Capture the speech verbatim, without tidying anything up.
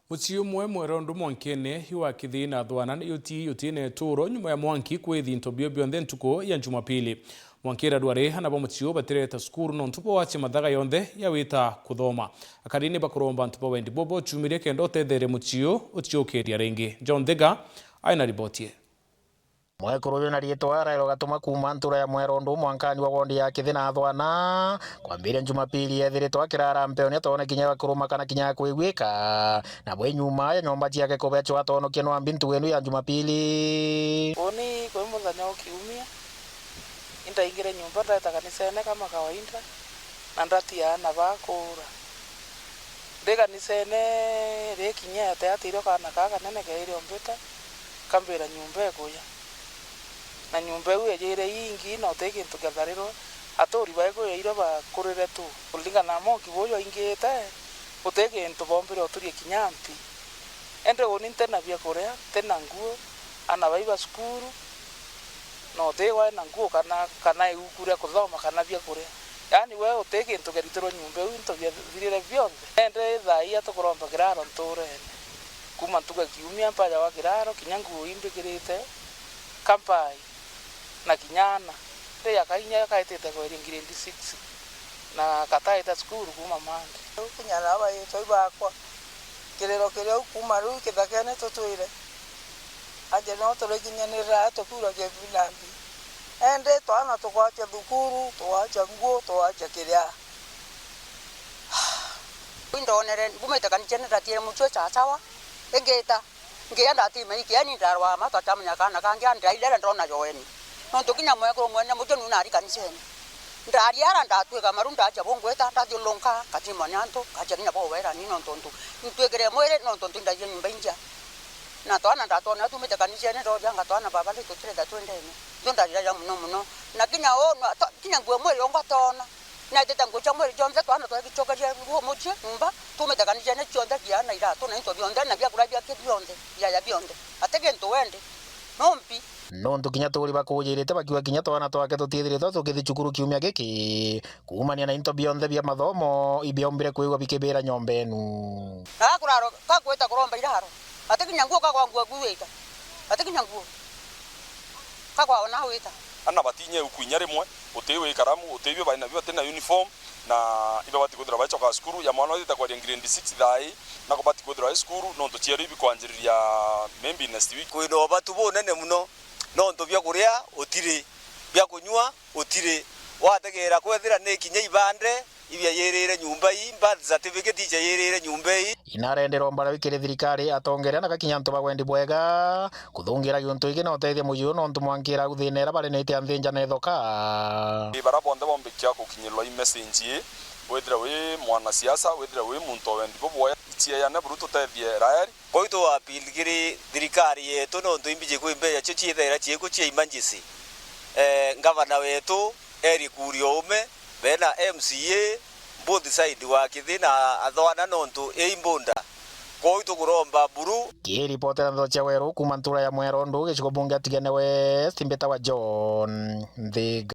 Mucii umwe Mwerondu mwankene iwa Kithii na Thwana ni uti utiine tuuro nyuma ya mwanki kwithi into bio bionthe ntuku ya Jumapili. Mwanki irarua ri ana ba mucii uu batireta cukuru nontu bwa wacia mathaga yonthe ya wita kuthoma. Akari ni bakuromba antu ba wendi bobo uchumirie kenda utetheria mucii uu utiukiria ringi. John Thiga aina riboti ii. Mwekuru uyu na riitwa Rael Gatuma kuuma ntura ya Mwerondu mwankani wa wondi ya Kithii na Thwana, kwambiria Jumapili ethiritwe akirara mpeoni atoone kinya ya kuruma kana kinya ya kwigwika, na bwi nyuma ya nyomba ciake kubecwa atonokie nwambi ntugu inu ya Jumapili. Uni kwi muthenya wa kiumia, indaingire nyumba ndeta kanisene kama kawaida, na ndatia ana ba kuura. Ndi kanisene, rikinyete ati irio kaana kaa kanene keire ombita, kambira nyumba ikuya. Na nyumba iu yejire ingi, na uti kintu kiatharirwe. Aturi ba ikuya irio bakurire tu. Kuringana na mwanki buju aingite, uti kintu bombire uturia kinya mpi. Indi uni ntina bia kuria, ntina nguo, ana baiba cukuru, na utiigwa ena nguo kana, kana iuku ria kuthoma kana bia kuria. Yaani we uti kintu kiaritirwe nyumba iu, into biathirire bionthe. Indi thaa ii tukuromba kiraro nturene. Kuuma ntuku ya kiumia mpaja gwa kiraro, kinya nguo imbikirite, kampai, na kinya ana. Indi ya kainya kaitite kweria grade six, na kataita cukuru kuuma Monday. Riu kinya na abaitoi bakwa, kiriro kiria u kuuma riu kithakene tutwire, aja no turikinyanirira tukiuragia bilambi. Indi twana tugwacha thukuru, tugwacha nguo, tugwacha kiria. Indonere, mbumite kanisene ndatiire mucwe sasawa, ingita, ngiya ndatima ikieni ndarwama, twacamenya kana kangi andraire ndona yoeni. Nontu kinya mwekuru mwene mucwe nu nari kanisene. Ndariara, ndatwika maru, ndacha bungwita, ndathiurunka, ngacimwa ni antu, ngacha kinya bowera ni nontu ntu, ntwikire mwiri nontu ntu ndathie nyumba inja. Na twana ndatwona tumite kanisene, ndoria nga twana baba ndi tutirenda twendene. Ntu ndariraga muno muno. Na kinya uu, na to-, kinya nguo mwiri ungatona. Naitite nguo cia mwiri cionthe, twana twagicokeria nguo mucii, nyumba, tumite kanisene cionthe, kiana, iratu, na into bionthe, na biakura biake bionthe, biaya bionthe. Ati kintu wendi, no mpi. Nontu kinya turi bakujirite bakiuga kinya twana twake tutiithiritwe tukithi cukuru kiumia giki, kuumania na into bionthe bia mathomo ibiaumbire kwigua bikibira nyomba enu. Na gakuraro, gagwita kuromba iraro, ati kinya nguo kagwa nguo kuwita, ati kinya nguo kagwa ona wita. Ana batinye iuku inya rimwe, uti wi karamu, uti bio bai nabio, bati na uniform, na ibabati kwithirwa baicoka cukuru. Ya mwana withite kwaria grade six thaa ii, na kubati kwithirwa ai cukuru, nontu ciero ibikwanjiriria maybe next week. Kwina ubatu bunene muno, nontu bia kuria utiri, bia kunyua utiri. Wategeera kwethira ni kinya ibande, ibiayirire nyumba ii, birth certificate iciayirire nyumba ii. Inarendera mbara wikiri thirikari atongeria na gakinya antu ba wendi bwega kuthungira giuntu giki na utethia mucii uu nontu mwankira au thina iria bari na itia nthinja na ithoka. Ni bara bonthe bombikia gukinyirwa i message ii, withire wi mwanasiasa, withire wi muntu o wendi bubwoya, icieyane buru tutethie Raeli. Kwou twa appeal kiri thirikari yetu, nontu imbiji kwi mbeca cio ciithaira ciiku cia emergency. Eh, ngavana wetu eri kuria ume, bena M C A, both side wa Kithii na Athwana, nontu i mbunda. Kwou tukuromba buru. Kiripotera ndeto cia Weru kuuma ntura ya Mwerondu, gicigo bunge ya Tigania West, mbitawa John Nthiga.